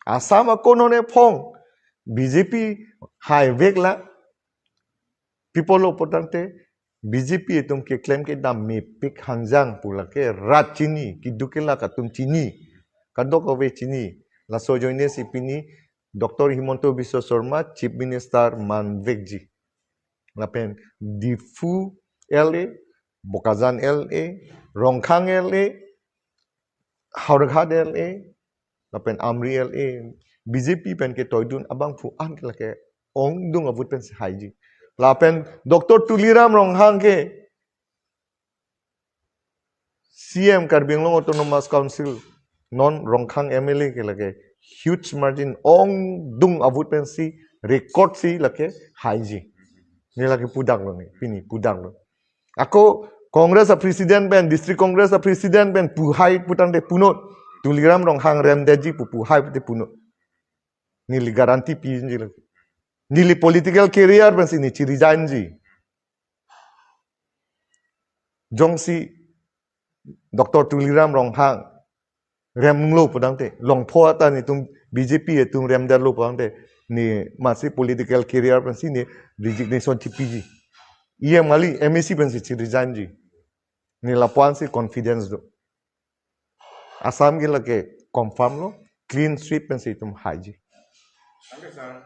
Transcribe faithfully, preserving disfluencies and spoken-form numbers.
Assam ako non ephong B J P haivek la, people lo putangte B J P atum keklem kedam mepik hangjang pu lake rat chini, keduk kelak atum chini, kadokave chini. Laso ajoine si pini Doctor Himanta Biswa Sarma Chief Minister manvekji. Lapen Diphu L A, Bokajan L A, Rongkhang L A, Howraghat L A, lapen Amri L A, B J P pen ketoidun abangphu an ke lake ongdung avote pensi haiji. Lapen Doctor Tuliram Ronghang ke C M Karbi Anglong Autonomous Council, non Rongkhang M L A ke lake huge margin ongdung avote pensi record si lake haiji. Ne lake pudaklo ne, pini pudaklo. Ako Congress a president pen, District Congress a president pen puhai putangte punot, Tuliram Ronghang remdetji pu puhai pute punot. Neli guarantee piji lake. Neli political career pensi ne chi-resignji. Jongsi Doctor Tuliram Ronghang remlo putangte, longpho ata netum B J P atum remdetlo putangte, ne masi political career pensi ne resignation chipiji. E M kali, M A C pensi chi-resignji. Ne lapu-ansi confidence do. Assam ke lake confirm lo, clean sweep pensi itum haiji. Thank you, sir.